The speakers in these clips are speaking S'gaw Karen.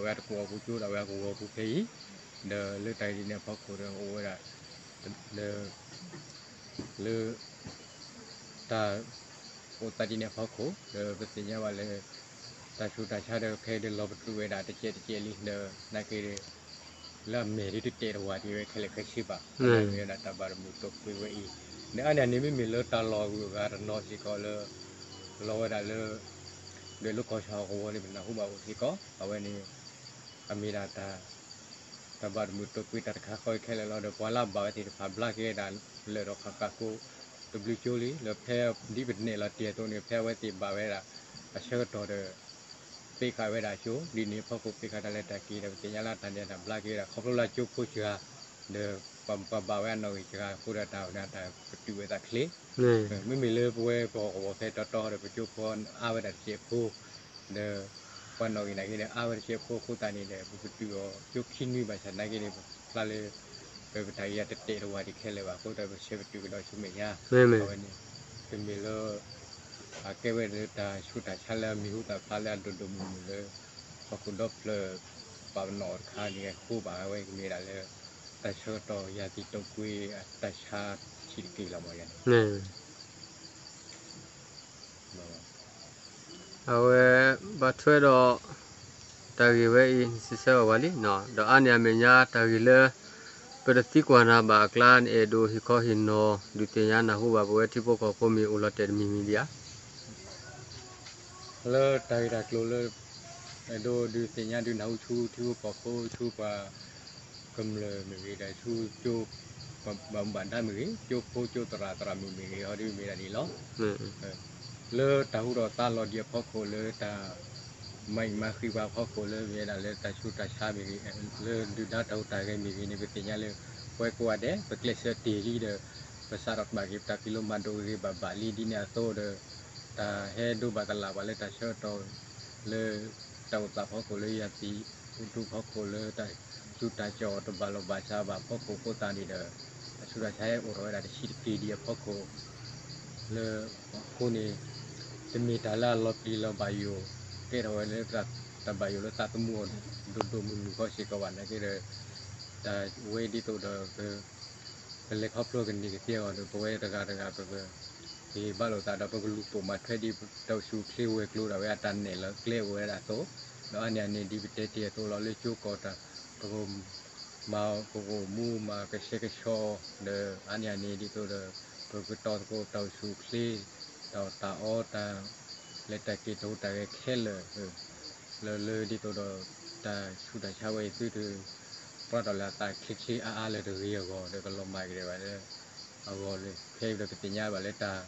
ဝဲတကိးအပူၤကၠိဒီးဝဲအကဝီၤပူၤဖဲအံၤ, ဒီးလၢတၢ်ဂ့ၢ်ဒ်န့ၣ်အဖီခိၣ်ဒီးအိၣ်ဝဲဒၣ် ဒီး လၢ တၢ်အိၣ်သးဒ်န့ၣ်အဖီခိၣ် ဒီးပသ့ၣ်ညါဘၣ်လၢ တၢ်ဆူးတၢ်ဆါဒီးခဲအံၤဒီးလီၤပတုာ်ဝဲဒၣ်တကဲးတကဲးလံ ဒီးနာ်က့ဒီး လၢအမဲာ်ဒ်တတဲာ်တဝၢ်ဒံးဝဲခဲလၢာ်ခဲဆ့ဘၣ်, မ့ၢ်ဝဲဒၣ်တၢ်ဘၣ်တမုာ်တိာ်ကွံာ်ဝဲအံၤ, ဒီးအါန့ၢ်န့ၣ်မ့မ့ၢ်လၢတၢ်လီၢ်ဂုၤအဂၤတနီၤစ့ၢ်ကီးလၢ လီၤဝဲဒၣ်လၢ ဒီးလၢကီၢ်ဆၣ်အကဝီၤန့ၣ် ပနၢ်ဟူဘၣ်အိၣ်စ့ၢ်ကီး အဝဲန့ၣ် အမ့ၢ်ဒၣ်တၢ် တၢ်ဘၣ်တမုာ်တိာ်ကွံာ်တၢ်တခါဃီခဲလၢာ်လီၤ. ဒီးပှၤလၢအဘၣ်ဝဲသ့ၣ်တဖၣ်ဘျါက့ၤဝဲဒၣ်လၢာ်ဒီးဃၣ်ဃၣ်ကိး တဘျုးကၠိလံ လၢဖဲဒ်ပနဲၣ်လီၤတ့ၢ်အသိးန့ၣ် ဖဲအဝဲသ့ၣ်ဘၣ်ဝဲဒၣ် အဆၢကတီၢ်ဒီး ပ့းဃာ်ဝဲဒၣ်ကၠိ ဒ်န့ၣ်အဖီခိၣ် ပ့းဃာ်တၢ်လဲၤတၢ်က့ၤဒီး ပသ့ၣ်ညါလၢတၢ်န့ၣ်တၢ်ဘျါက့ၤဝဲဒၣ် ခီဖျိလၢကၠိဖိစှၤ ဒီးပှၤဘၣ်ဝဲအနီၣ်ဂံၢ်စှၤအဃိဒီး တၢ်ဝဲဒၣ်တၢ်ပတုာ်ဝဲသးချ့ မ့မ့ၢ်လၢပဝဲပဟီၣ်ကဝီၤဖဲတီတီဒီး ပကၠိဖိအါဝဲဒၣ်တစဲးဖိ ဒီး ပှၤနီၣ်ဂံၢ်နာ်က့ဒီး အါဝဲတစဲးဖိအဃိသတးန့ၣ်ဒီး ပပတုာ်အီၤကၠိခံနွံဘၣ်ဆၣ်နာ်က့ဒီး ပဖျါလၢ ပတၢ်ဂ့ၢ်တတဲာ်တဝၢ်ဒံးခဲလၢာ်ဘၣ်အဃိဒီး ပဆၢပတုာ်ကဒီးဆူမဲာ်ညါ အဝဲန့ၣ် တမ့ၢ်လၢ အကဲဝဲလၢတၢ်ဆူးတၢ်ဆါလၢအမံၤဟူသၣ်ဖျါလၢအဒိၣ်ဒိၣ်မုၢ်မုၢ်လၢ ဟီၣ်ခိၣ်ဒီဖျၢၣ် ပာ်ပနီၣ်အီၤတခါန့ၣ်အဃိဘၣ် အဝဲကမ့ၢ်ဒၣ်လၢ တၢ်ဆၢကတီၢ်ယၤသံၣ်တိာ်ကွံာ်အတၢ်ဆါထံၣ်တက့ၢ်လီၤမ့ၢ်န့ၣ် အဝဲ ဘၣ်ထွဲဒီး တၢ်ဂ့ၢ်ဝဲအံၤ စံးဆၢအီၤဝဲလံ, ဒီးအါန့ၢ်အမဲာ်ညါတၢ်ဂ့ၢ်လၢ ပတသံကွၢ်နၤဘၣ်အကျါန့ၣ် အဲၣ်ဒိးဟ့ၣ်ခီဟ့ၣ်နီၤ ဒုးသ့ၣ်ညါနၢ်ဟူဘၣ်ပဝဲထံဖိကီၢ်ဖိမ့ၢ်အိၣ်လီၤတဲာ်တမံၤမံၤဒံးဧါ. လၢတၢ်ဂ့ၢ်တၢ်ကျိၤလၢ အဲၣ်ဒိးဒုးသ့ၣ်ညါဒုးနၢ်ဟူဆူထံဖိကီၢ်ဖိဆူပှၤ ကမျၢၢ်မ့ၢ်ဂ့ၤဒီးဆူကၠိ ဘၣ်မူဘၣ်ဒါမ့ၢ်ဂ့ၤ ကၠိဖိကၠိသရၣ်သရၣ်မုၣ်မ့ၢ်ဂ့ၤ ဟီဒ်မ့ၢ်ဒၣ်ဒ်လီၤ. လၢတၢ်ဟူထီၣ်သါလီၤဒံးအဖီခိၣ်လၢတၢ် မၤအံၣ်မၤဃံးပှၤအဖီခိၣ်လၢမ့ၢ်ဝဲဒၣ်လၢတၢ်ဆူးတၢ်ဆါမ့ၢ်ဂ့ၤ လၢဒုၣ်ဒါတၢ်ဟူးတၢ်ဂဲၤမ့ၢ်ဂ့ၤန့ၣ် ပသ့ၣ်ညါလၢ ပဝဲကိးဂၤဒဲး ပကျဲးစၢးတ့ၢ်လံဒီး ပစးထီၣ်ဘၣ်က့ၤပတၢ်ဖံးလိမၤဒိးဂ့ၤဂ့ၤဘၣ်ဘၣ်လံဒ်န့ၣ်အသိးဒီး တၢ်ဟဲဒိးဘၣ်သလၣ်ပှၤလၢတၢ်ဆၢကတီၢ် လၢ တၢ်အိၣ်သးဖီခိၣ်လၢယၤသံး အိၣ်ဒိၣ်ဖီခိၣ်လၢတၢ်စူးတၢ်ကၠီၣ်တဘၣ်လီၢ်ဘၣ်စးဘၣ်ဖီခိၣ်အဃိသတးန့ၣ်ဒီး တၢ်ဆူးတၢ်ဆါဟဲအိၣ်ထီၣ်ဝဲဒၣ်တဆံးတက့ၢ်ဒံးအဖီခိၣ် လၢအဃိန့ၣ် တမ့ၢ်တၢ်လၢအလီၤပျံၤလီၤဘၣ်ယိၣ် ကဲထီၣ်ဝဲလၢ တၢ်ဘၣ်ယိၣ်လၢသးသမူအီၤ ဒိၣ်ဒိၣ်မုၢ်မုၢ်ဃီစ့ၢ်ကီးဘၣ်နာ်က့ဒီး တၢ်ဝဲဒ်သိးဒီး ပလဲၤခီဖျိကန့ၢ်ကသ့အဂီၢ်ဒီး ပဝဲတဂၤတဂၤ ပကဟ့ၣ်ဘၣ်လိာ်သးဒီး ပကလူၤပိာ်မၤထွဲဒ်တၢ်အိၣ်ဆူၣ်အိၣ်ချ့ဝဲၤကျိၤဒၣ်ဝဲအတၢ်နဲၣ်လီၤကျဲအိၣ်ဝဲဒၣ်အသိး, ဒီးအါန့ၢ်အန့ၣ်ဒ်ပတဲတ့ၢ်အသိးလီၤ လၢကၠိကီၢ်တၢ် ပကမၤ ပကအိၣ်မူမၤကဆှဲကဆှီ ဒီးအါန့ၢ်အန့ၣ်ဒ်သိးဒီး ပကတီၤသကိးတၢ်အိၣ်ဆူၣ်အိၣ်ချ့ တၢ်အီၣ်တၢ်အီတၢ် လဲၤတၢ်က့ၤတၢ်ဟူးတၢ်ဂဲၤခဲလၢာ် လၢလၢဒ်သိးဒီး တၢ်ဆူးတၢ်ဆါဝဲအံၤသုတ ပှၤတီၢ်လၢအသးချ့ချ့အါအါလၢတဂ့ၤအဂီၢ် ဒီးကလီၤမၢ်က့ၤဒံးဘၣ်လၢ အဂီၢ်လၢ ခဲအံၤဒီးပသ့ၣ်ညါဘၣ်လၢတၢ်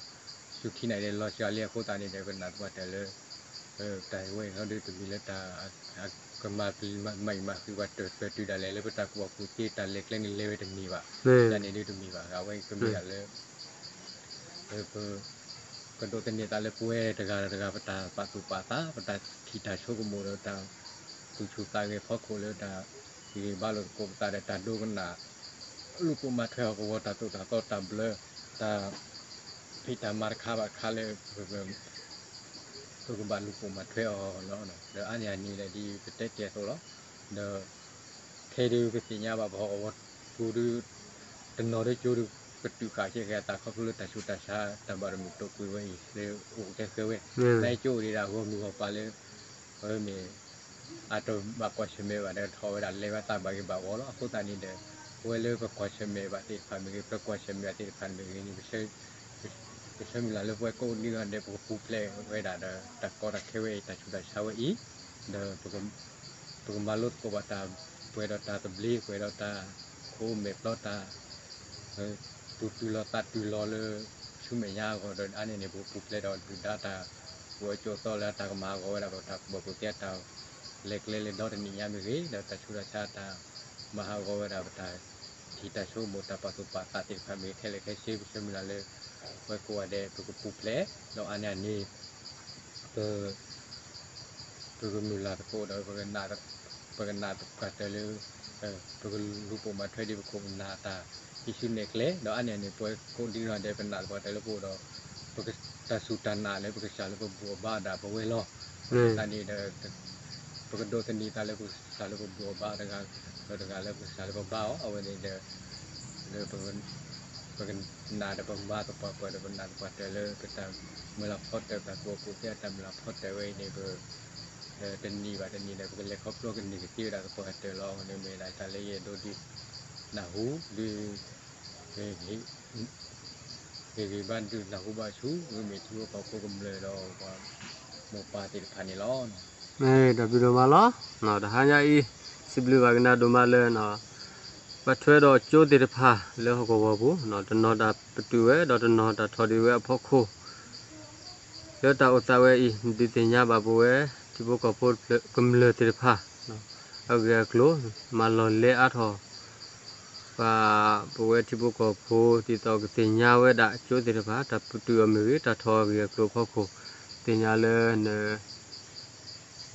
ဆူၣ်ထံနၢ်အံၤဒီးလီၤစှၤလံအဃိသတးန့ၣ်ဒီး ပနာ်သပှၢ်တၢၢ်လၢ တၢ်ဝဲအံၤဟီဒုးတမံၤလၢတၢ် ကမၤပျံၤမၤအံၣ်မၤဃံးပှၤတၢၢ်ပၢၢ်တုၤဒၣ်လဲာ်လၢပတၢ်ကူၣ်ဘၣ်ကူၣ်သ့တၢ်လဲၤကျဲန့ၣ်လဲၤဝဲတန့ၢ်ဘၣ် တၢ်န့ၣ်ဒုးတမံၤဘၣ် အဝဲကမ့ၢ်ဒၣ်လၢ ပ ကဒိးသန့ၤသးလၢပဝဲတဂၤတဂၤ ပတၢ်ပာ်သူၣ်ပာ်သး ပတၢ်ထံၣ်တၢ်ဆိကမိၣ်ဒီး တၢ်သူၣ်ဆူၣ်သးဂဲၤဖီခိၣ်လၢတၢ်ဟ့ၣ်ဂံၢ်ဘါလိာ်သကိးပသးဒီးတၢ်ဒိကနၣ် လူၤပိာ်မၤထွဲဟီၣ်ကဝီၤတၢ်သိၣ်တၢ်သီတၢ်ဘျၢ တၢ်ဖံးတၢ်မၤတခါဘၣ်တခါလၢ ပကဘၣ်လူၤပိာ်မၤထွဲအီၤလီၤ. ဒီးအါန့ၢ်အန့ၣ်ဒီးဒ်ပတဲတ့ၢ်အသိးလီၤ. ဒီး ခဲဒုးပသ့ၣ်ညါဘၣ်ပဟီၣ်ကဝီၤပူၤဒုး တနီၤဒုးကၠိဒုး ပတုာ်ဃာ်ကဲဃဲၤအသးခီဖျိလၢတၢ်ဆူးတၢ်ဆါတၢ်ဘၣ်တမုာ်တိာ်ကွံာ်ဝဲအံၤ လၢအိၣ်ကဲဃဲၤဝဲ နကၠိအိၣ်ဒံးဒၣ်ဂီၢ်မုၢ်ဂီၢ်ပၤလၢ အဝဲမ့ၢ် အတဘၣ်ကွၢ်ဆၢၣ်မဲာ်ဘၣ်ဒီးထီၣ်ဝဲဒၣ်လဲၤဝဲသးဘၣ်ဂ့ၤဘၣ်ဝီလီၤ. အဃိသတးန့ၣ်ဒီး ပဝဲလၢပကွၢ်ဆၢၣ်မဲာ်ဘၣ်သ့ၣ်တဖၣ်မ့ၢ်ဂ့ၤ ပကွၢ်ဆၢၣ်မဲာ်ဘၣ်သ့ၣ်တဖၣ်မ့ၢ်ဂ့ၤန့ၣ် ပဆၢမုၢ်လၢ်လၢပဝဲကိးဒံနီၢ်ဒဲး ပကပူၤဖျဲးဝဲဒၣ်ဒီး တၢ်ကီတၢ်ခဲဝဲအံၤ တၢ်ဆူးတၢ်ဆါဝဲအံၤ ဒီး ပကမၤလိသကိးဘၣ်တၢ် ပှဲၤဒီးတၢ်သဘျ့ ပှဲၤဒီးတၢ်ခိမဲာ်ပျီတၢ် သူၣ်တုၤလီၤသးတုၤလီၤလၢ ဆူမဲာ်ညါအဂီၢ်ဒီး အါန့ၢ်န့ၣ် ပကပူၤဖျဲးဒီးဒုၣ်ဒါတၢ် ပှဲၤကၠိသီလၢတၢ်ကမၤဟးဂီၤဝဲဒၣ်ပတၢ်ကူၣ်ဘၣ်ကူၣ်သ့တၢ် လဲၤကျဲလၢဒီတနံၣ်ညါမ့ၢ်ဂ့ၤ ဒီးတၢ်ဆူးတၢ်ဆါတၢ် မၤဟးဂီၤဝဲဒၣ်ပတၢ်ထံၣ်တၢ်ဆိကမိၣ်တၢ်ပာ်သူၣ်ပာ်သးသ့ၣ်တဖၣ်မ့ၢ်ဂ့ၤ ခဲလၢာ်ခဲဆ့ ပဆၢမုၢ်လၢ်လၢ ပဝဲကိးဂၤဒဲး ပကပူၤဖျဲး ဒီးအါန့ၢ်အန့ၣ် ပ ပကမုၢ်လၢ်သကိးဒီး ပကနၣ်သပှၢ်တၢၢ်လၢ ပကလူၤပိာ်မၤထွဲဒ်ပခိၣ်ပနၢ်တၢ် ဟံးစုနဲၣ်ကျဲ ဒီးအါန့ၢ်န့ၣ် ပဝဲကိးဒံနီၢ်ဒဲး ပနၢ်သပှၢ်တၢၢ်လၢပအိၣ်ဒီး ပတၢ်စူၢ်တၢ်နာ်လၢပကစၢ်လၢပဘူၣ်အဘါဒၣ်ပဝဲလီၤ. အဃိသတးန့ၣ်ဒီး ပကဒိးသန့ၤသးလၢပကစၢ်လၢပဘူၣ်အီၤဘါအီၤတဂၤ, ဒီးတဂၤလၢပကစၢ်လၢပဘါအီၤ, အဝဲန့ၣ်ဒီး လၢပကနၣ်ဒီးပမၤသပှၢ်ပှၢ် ဒီးပနၢ်သပှၢ်တၢၢ်လၢပတၢ်မုၢ်လၢ်ဖီတၢၢ် ပတၢ်ကူၣ်ဘၣ်ကူၣ်သ့အတၢ်မုၢ်လၢ်ဖီတၢၢ်ဝဲအံၤန့ၣ် ပ တနံၤဘၣ်တနံၤဒီး ပကလဲၤခီဖျိကန့ၢ်ကသ့ဝဲဒၣ်သပှၢ်တၢၢ်လီၤ. အဝဲန့ၣ်မ့ၢ်ဒၣ်တၢ်လၢယအဲၣ်ဒိးဒုးနၢ်ဟူ ဒုး ဟ့ၣ်ဂံၢ်ဘါဒုးနၢ်ဟူဘၣ်ဆူ မ့မ့ၢ်ထံဖိကီၢ်ဖိကမျၢၢ်ဒီးပှၤမိၢ်ပၢ်သ့ၣ်တဖၣ်န့ၣ်လီၤ. တၢ်ဘျုးဒိၣ်မးလီၤ. တဟါညါအံၤ စံးဘျုးဘၣ်ကနၣ်ဒိၣ်မးလၢ ဘၣ်ထွဲဒီးကၠိသ့ၣ်တဖၣ်လၢဟီၣ်ကဝီၤပူၤ, တနီၤတၢ်ပတုာ်ဝဲ ဒီးတနီၤတၢ်ထီၣ်ဒံးဝဲအဖီခိၣ် လၢတၢ်အိၣ်သးဝဲအံၤ ဒုးသ့ၣ်ညါဘၣ်ပဝဲ ထံဖိကီၢ်ဖိကမျၢၢ်သ့ၣ်တဖၣ် အဂ့ၢ်အကျိၤ မၤလီၤလဲအါထီၣ် ဘၣ်ပဝဲထံဖိကီၢ်ဖိ ဒ်သိးကသ့ၣ်ညါဝဲဒၣ်ကၠိသ့ၣ်တဖၣ် တၢ်ပတုာ်အီၤမ့ၢ်ဂ့ၤ တၢ်ထီၣ်အဂ့ၢ်အကျိၤအဖီခိၣ် သ့ၣ်ညါလၢန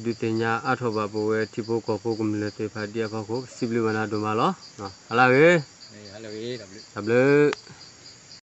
ဒုးသ့ၣ်ညါအါထီၣ်ဘၣ်ပဝဲထံဖိကီၢ်ဖိကမျၢၢ်သ့ၣ်တဖၣ်ဒ်အဖီခိၣ် စံးဘျုးဘၣ်နၤဒိၣ်မးလီၤ. ဟါလၢအဂ့ၤ, တၢ်ဘျုး